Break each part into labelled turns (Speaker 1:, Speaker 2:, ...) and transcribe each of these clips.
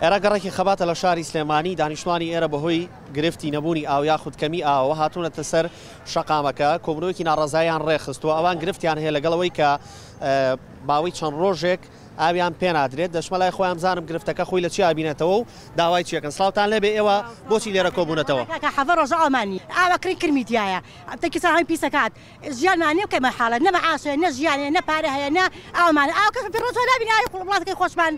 Speaker 1: ئێرە گەڕەکی خەباتە لە شاری سلێمانی، دانیشتوانی ئێرە بەهۆی گرفتی نەبوونی ئاو یاخود کەمی ئاوەوە هاتوونەتە سەر شەقامەکە، کۆبوونەوەیەکی ناڕەزاییان ڕێکخستووە، ئەوان گرفتیان هەیە لەگەڵ ئەوەی کە ماوەی چەند ڕۆژێک ئاویان پێنادرێت، دەچمە لای خۆیان بزانم گرفتەکە خۆی لە چیا ئەبینێتەوە و داوای چی ئەکەن. سڵاوتان لێبێ، ئێوە بۆچی لێرە کۆبوونەتەوە؟
Speaker 2: کاکە حەڤە ڕۆژە ئاومان نییە، ئاوە کڕین کرمی تیایە، تەنکی سەر هەمووی پیس ئەکات، ژیانمان نییە بکەیمە حاڵەت، نە مەعاش هەیە، نە ژیان هەیە، نە پارە هەیە، نە ئاومان هەیە، ئاو کەس پێ ڕۆژ نابینی ئاوی وڵاتەکەی خۆشمان.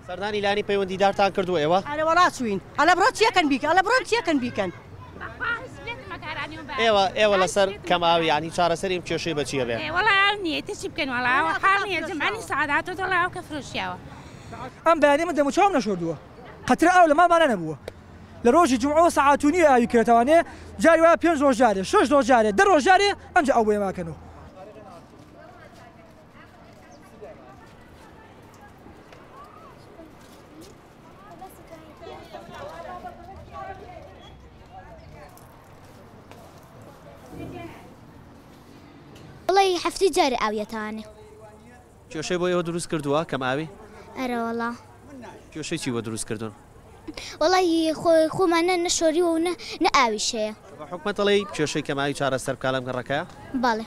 Speaker 1: سەردانی لایەنی پەیوەندیدارتان کردووە ئێوە؟
Speaker 2: ئەرێ وەڵا چووین. ئەڵێ بڕۆن چیەکەن بیکەن، ئەڵێ بڕۆن چیەکەن بیکەن.
Speaker 1: ئێوە ئێوە لەسەر کەم ئاوی یانی چارەسەری ئەم کێشەی بە چیە بێ؟
Speaker 3: وەڵا ئاو نییە ئیتر چی بکەین وەڵا ئاو حاڵ نییە جمعە نیو سەعات هاتۆتە وەڵا ئاو کە فرۆشیاوە.
Speaker 4: ئەم بەیانیە من دەموچاوم نەشۆردووە قەترە ئاو لە ماڵمانا نەبووە لە ڕۆژی جومعەوە سەعات و نیوێ ئاوی کرێتەوانێ جاری وایە پێنج ڕۆژ جارێ شەش ڕۆژ جارێ دە ڕۆژ جارێ ئەمجا ئاو بۆ ئێمە ئەکەنەوە.
Speaker 5: وەڵی هەفتی جارێ ئاو یەتانێ.
Speaker 1: کێشەی بۆ ئێوە دروست کردووە کەم ئاوی؟
Speaker 5: ئەرەوەڵا.
Speaker 1: کێشەی چی بۆ دروست کردوون؟
Speaker 5: وەڵی خۆمان نە نەشۆریوە و نە ئاویش هەیە.
Speaker 1: بە حکومەت ئەڵێی کێشەی کەم ئاوی چارەسەر بکا لەم گەڕەکەیە؟
Speaker 5: بەڵێ.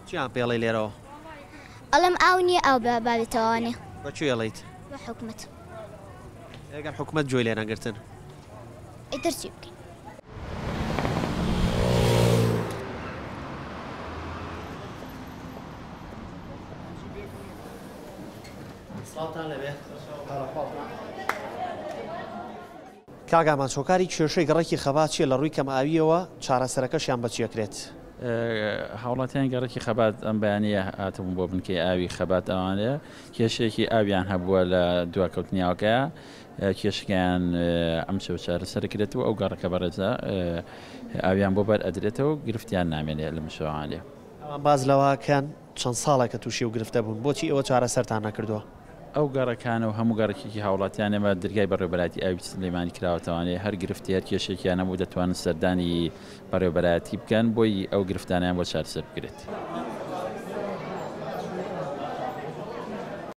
Speaker 1: چیان پێ ئەڵێی لێرەوە؟
Speaker 5: ئەڵێم ئاو نییە ئاو با بێتەوانێ.
Speaker 1: بە کوێ ئەڵێیت؟
Speaker 5: بە حکومەت.
Speaker 1: ئەگەر حکومەت گوێی لێ نەگرتن؟
Speaker 5: ئیتر چی بکەین؟
Speaker 1: سڵاوتان لێبێ. کاک ئامانج هۆکاری کێشەی گەڕەکی خەبات چیە لە ڕووی کەم ئاویەوە چارەسەرەکەشیان بە چی ئەکرێت؟
Speaker 6: هاوڵاتیانی گەڕەکی خەبات ئەم بەیانیە هاتبوون بۆ بنکەی ئاوی خەبات ئەوانەیە کێشەیەکی ئاویان هەبووە لە دواکەوتنی ئاوەکەیا کێشەکەیان ئەمشەو چارەسەر کرێت و ئەو گەڕەکە بەڕێزە ئاویان بۆ بەر ئەدرێتەوە گرفتیان نامێنێ لە مشەوانێ.
Speaker 1: ئەوان باس لەوە کەن چەند ساڵێکە تووشی ئەو گرفتە بوون، بۆچی ئێوە چارەسەرتان نەکردووە؟
Speaker 6: ئەو گەڕەکانە و هەموو گەڕەکێکی هاوڵاتیان ئێمە درگای بەڕێوەبەرایەتی ئاوی سلێمانی کراوەتەوانێ هەر گرفتی هەر کێشەیەکیان هەبوو دەتوانن سەردانی بەڕێوەبەرایەتی بکەن بۆی ئەو گرفتانەیان بۆ چارەسەر بکرێت.